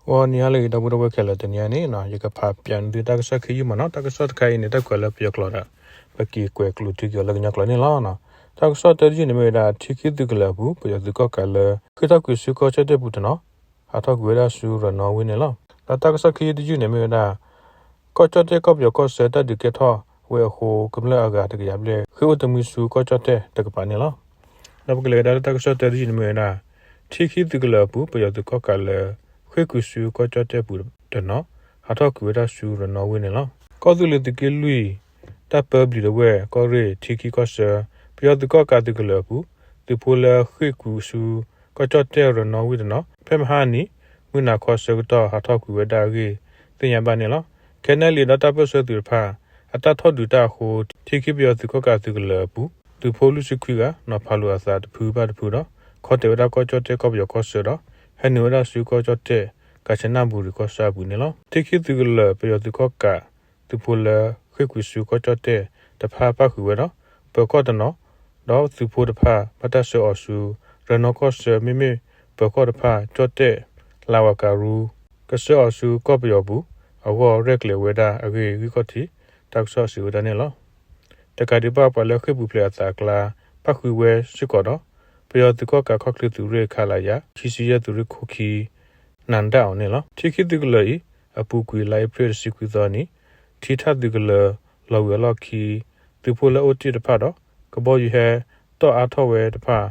ဂီၤနံၤဟါလၢအဂ့ၤ ဒီပုၢ်ဝဲၢ်ခဲလၢာ်, တနံၤအံၤန့ၣ် ယကဖးပၠးန့ၢ်သုတၢ်ကစီၣ်ခံယုၢ်မးနီၤ. တၢ်ကစီၣ်တခါအံၤန့ၣ် တၢ်ကွဲးလၢပယီၤကျိာ်ဒီး ပက့ၤကွဲးကျိးထံက့ၤအီၤလၢကညီကျိာ်န့ၣ်လီၤ. တၢ်ကစီၣ်တၢတယုၢ်န့ၣ်မ့ၢ်ဝဲဒၣ် ထံခံသုးကလၢၤအပူၤ ပယီၤသုးကီၣ်ကးလၢ ဃ့ၢ်ထီၣ်ကွံာ်ဆူကီၢ်ကၠီၣ်တဲၣ်ပူၤတနီၤ ဟးထီၣ်ကွံာ်ဝဲဒၣ်ဆူရနီဝ့ၢ်န့ၣ်လီၤ. ဒီးတၢ်ကစီၣ်ခံယုၢ်တယုၢ်န့ၣ်မ့ၢ်ဝဲဒၣ် ကီၢ်ကၠီၣ်တဲၣ်ကီၢ်ပယီၤကီၢ်ဆၢတၢ်ဒုးကဲထီၣ်ဝဲအဃိ ကမျၢၢ်အဂၤတကယၤဘျဲၣ် ဃ့ၢ်အိၣ်တမှံဆူကီၢ်ကၠီၣ်တဲၣ်တကပၤန့ၣ်လီၤ. ဒီးပကလဲၤကဒါလၢတၢ်ကစီၣ်တၢတယုၢ်န့ၣ်မ့ၢ်ဝဲဒၣ် ထံခံသုးကလၢၤအပူၤ ပယီၤသုးကီၣ်ကးလၢ ဃ့ၢ်ကွံာ်ဆူကီၢ်ကၠီၣ်တဲၣ်ပူၤတနီၤ ဟးထီၣ်ကွံာ်ဝဲဒၣ်ဆူရနီဝ့ၢ်န့ၣ်လီၤ. ကီၢ်သူလ့ၤသုးက့လွံၢ် တၢ်ပၢဘျံးဒဝဲၢ် ကီၢ်ရ့ၣ် ထံခံကီၢ်ဆၢ ပယီၤသုးကီၣ်ကးသုးကလၢၤအပူၤ သုးဖိလၢဃ့ၢ်ကွံာ်ဆူ ကီၢ်ကၠီၣ်တဲၣ်ရနီဝ့ၢ်တနီၤ ဖဲမဟါနံၤ မုၢ်နၤခီဆၢကတီၢ် ဟးထီၣ်ကွံာ်ဝဲဒၣ်အဂ့ၢ် သ့ၣ်ညါဘၣ်န့ၣ်လီၤ. ခဲနံၣ်လံဒီးတၢ်ပၢၢ်ဆၢသုးတဖၣ် အတၢ်ထီၣ်ဒုးတၢ်အဃိ ထံခံပယီၤသုးကီၣ်ကးသုးကလၢၤအပူၤ သုးဖိလွံၢ်ဆံခွံဂၤ နီၤဖးလိာ်အသးတဖုဘၣ်တဖုဒီး ခီတဲာ်ဝဲဒၣ်ကီၢ်ကၠီၣ်တဲၣ်ကီၢ်ပယီၤကီၢ်ဆၢဒီး ဟဲနုာ်ဝဲဒၣ်ဆူကီၢ်ကၠီၣ်တဲၣ် ကၣ်ဆနၣ်ဘူရံၤကီၢ်ဆၣ်အပူၤန့ၣ်လီၤ. ထံခံသုးကလၢၤ ပယီၤသုးကီၣ်ကး သုးဖိလၢဃ့ၢ်ကွံာ်ဆူကီၢ်ကၠီၣ်တဲၣ်တဖၣ်ပၣ်ဃုာ်ဝဲဒီး ပၢၤကီၢ်တနီၤ ဒီးသုးဖိတဖၣ် ဘၣ်တၢ်ဆှၢအီၤဆူ ရနီကီၢ်ဆၢ မ့မ့ၢ်ပၢၤကီၢ်တဖၣ် ကၠီၣ်တဲၣ် လၤဝၤကၤရူ ကဆှၢအီၤဆူကီၢ်ပယီၤပူၤ အဂီၢ်ရဲၣ်ကျဲၤဝဲဒၣ်အဂ့ၢ် ဂံၢ်ခီၣ်ထံး တၢ်ကစီၣ်စံးဝဲဒၣ်န့ၣ်လီၤ. တကးဒံးဘၣ် ပှၤလၢဃ့ၢ်ပူၤဖျဲးအသးအကျါ ပၣ်ဃုာ်ဝဲစ့ၢ်ကီးဒီး ပယီၤသုးကီၣ်ကးခီၣ်ချ့သုးရ့ၣ် ခလရ ခံဆံယဲၢ်သုးရ့ၣ်ခိၣ်ခံ နၤဒၣ်အီၤန့ၣ်လီၤ. ထံခံသုးကလၢၤအံၤ အပူၤကွံာ်လါအ့ဖြ့ၣ်တဆံခွံသီနံၤ ထံထၣ်သုးကလၢၤ လီၤဝံၤအလီၢ်ခံ သုးဖိလၢအိၣ်တ့ၢ်တဖၣ်ဒီး ကဘီယူၤဟဲတီၢ်အါထီၣ်ဝဲတဖၣ်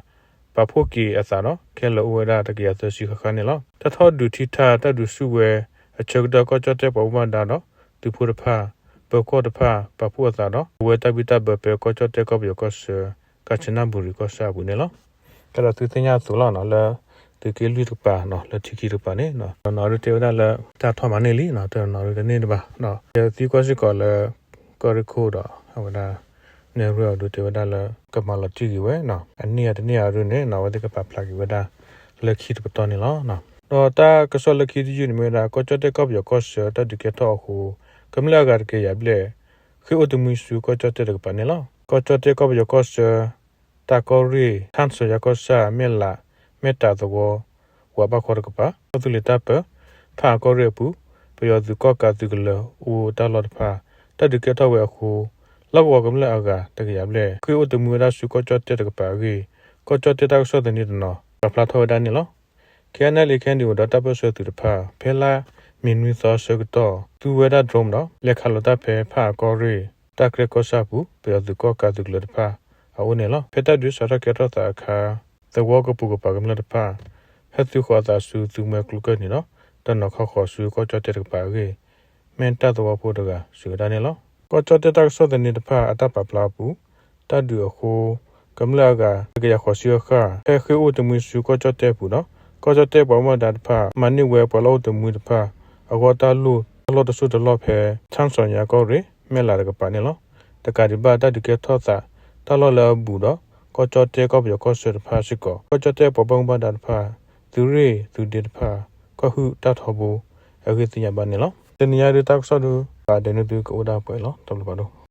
ပာ်ဖှိၣ်က့ၤအသးဒီး ခဲလၢာ်အိၣ်ဝဲဒၣ်တကယၤသၢဆံဃၣ်ဃၣ်န့ၣ်လီၤ. တၢ်ထီၣ်ဒုးထံထၣ်တၢ်ဒုးဆူၣ်ဝဲအဆၢကတီၢ် ကီၢ်ကၠီၣ်တဲၣ်ပှၤဘၣ်မူဘၣ်ဒါဒီး သုးဖိတဖၣ် ပၢၤကီၢ်တဖၣ် ပာ်ဖှိၣ်အသးဒီး ပဝဲတၢ်ဘံၣ်တၢ်ဘၢဖဲကီၢ်ကၠီၣ်တဲၣ်ကီၢ်ပယီၤကီၢ်ဆၢ ကၣ်ဆနၣ်ဘူရံၤကီၢ်ဆၣ်အပူၤန့ၣ်လီၤ. ကဲဒီးသုသ့ၣ်ညါအသိးလီၤနီၤ လၢသုးက့လွံၢ်တကပၤနီၤ လၢထံခံတကပၤန့ၣ် တနီၤဒုးတဲဝဲဒၣ်လၢ တၢ်ထီၣ်မၤန့ၢ်လံနီၤ တနီၤဒုးတန့ၢ်တဘၣ်ဒီး ယသံကွၢ်စ့ၢ်ကီးလၢ ကီၢ်ရ့ၣ်ခိၣ်ဒီး အဝဲဒၣ် နဲၣ်ရွဲၣ်အီၤဒုးတဲဝဲဒၣ်လၢ ကမၤလီၤတံၢ်က့ၤဝဲနီၤ အန့ၢ်အတန့ၢ်အါဒုးန့ၣ်နီၤ အဝဲသ့ၣ်ကပာ်ဖျါက့ၤဝဲဒၣ် လၢခံတပတီၢ်န့ၣ်လီၤ. ဒီးတၢ်ကစီၣ်လၢခံတယုၢ်န့ၣ်မ့ၢ်ဝဲဒၣ် ကီၢ်ကၠီၣ်တဲၣ်ကီၢ်ပယီၤကီၢ်ဆၢ တၢ်ဒုးကဲထီၣ်အဃိ ကမျၢၢ်အဂၤတကယၤဘျဲၣ် ဃ့ၢ်အိၣ်တမှံဆူကီၢ်ကၠီၣ်တဲၣ်တကပၤန့ၣ်လီၤ. ကီၢ်ကၠီၣ်တဲၣ်ကီၢ်ပယီၤကီၢ်ဆၢ တၢ်ကီၢ်ရ့ၣ် ထၣ်စီၤယၤကီၢ်ဆၣ် မဲၢ်လး မဲၢ်တၢ်သဝီ ဝးဘၣ်ခီတကပၤ ကီၢ်သူလ့ၤတၢ်ပၢ ဖၣ်အၣ်ကီၢ်ရ့ၣ်အပူၤ ပယီၤသုးကီၣ်ကးသုးကလၢၤအိၣ်တၢ်လီၢ်တဖၣ် တၢ်ဒုးကဲထီၣ်ဝဲအဃိ လီၢ်ကဝီၤကမျၢၢ်အဂၤတကယၤဘျဲၣ် ဃ့ၢ်အိၣ်တမှံဝဲဒၣ်ဆူကီၢ်ကၠီၣ်တဲၣ်တကပၤအဂ့ၢ် ကီၢ်ကၠီၣ်တဲၣ်တၢ်ကစီၣ်သန့တနီၤ ပာ်ဖျါထီၣ်ဝဲဒၣ်န့ၣ်လီၤ. ခဲအံၤန့ၣ် လၢ KNDO ဒီးတၢ်ပၢၢ်ဆၢသုးတဖၣ် ဖဲလါမ့ၤနွံသီဆၢကတီၢ် သူဝဲဒၣ် drone ဒီး လဲၤခးလီၤတၢ်ဖဲဖၣ်အၣ်ကီၢ်ရ့ၣ် တၢ်ကြဲၢ်ကီၢ်ဆၣ်အပူၤ ပယီၤသုးကီၣ်ကးသုးကလၢၤတဖၣ်အအိၣ်န့ၣ်လီၤ. ဖဲတၢ်ဒုးစးထီၣ်ကဲထီၣ်သးအခါ သဝီကပိာ်ကပၤကမျၢၢ်တဖၣ် ဟဲသုးဃီၤအသးဆူသုးမွဲကျိကၢၢ်န့ၣ်ဒီး တနီၤခီဃီၤဆူကီၢ်ကၠီၣ်တဲၣ်တကပၤအဂ့ၢ် မဲၢ်တၢ်သဝီဖိတဂၤစံးဝဲဒၣ်န့ၣ်လီၤ. ကီၢ်ကၠီၣ်တဲၣ်တၢ်ကစီၣ်သန့တဖၣ်အတၢ်ပာ်ဖျါအပူၤ တၢ်ဒုးအဃိ ကမျၢၢ်အဂၤတကယၤဃိးဆံဃၣ်ဃၣ် ဟဲဃ့ၢ်အိၣ်တမှံဆူကီၢ်ကၠီၣ်တဲၣ်အပူၤဒီး ကီၢ်ကၠီၣ်တဲၣ်ပှၤဘၣ်မူဘၣ်ဒါတဖၣ် မၤန့ၢ်ဝဲပှၤလီၢ်အိၣ်တမှံတဖၣ် အဂီၢ်တၢ်လိၣ်တၢ်လီၢ်တစိၢ်တလီၢ်ဖဲ ထၣ်စီၤညါကီၢ်ရ့ၣ် မဲၢ်လးတကပၤန့ၣ်လီၤ. တကးဒံးဘၣ် တၢ်ဒုးကဲထီၣ်သး တၢ်လီၢ်လၢအဘူးဒီး ကီၢ်ကၠီၣ်တဲၣ်ကီၢ်ပယီၤကီၢ်ဆၢတဖၣ်စ့ၢ်ကီး ကီၢ်ကၠီၣ်တဲၣ်ပှၤဘၣ်မူဘၣ်ဒါတဖၣ် သုးရ့ၣ်သုးဒ့တဖၣ် ကီၢ်ဟုၣ်တၢ်ထီဘိ အဂ့ၢ်သ့ၣ်ညါဘၣ်န့ၣ်လီၤ. တနံၤညါဒုးတၢ်ကစီၣ်ဒုး ပာ်ဒဲးန့ၢ်သုကအိၣ်ဒၣ်ပှဲၤလီၤ. တၢ်ဘျုးဖးဒိၣ်.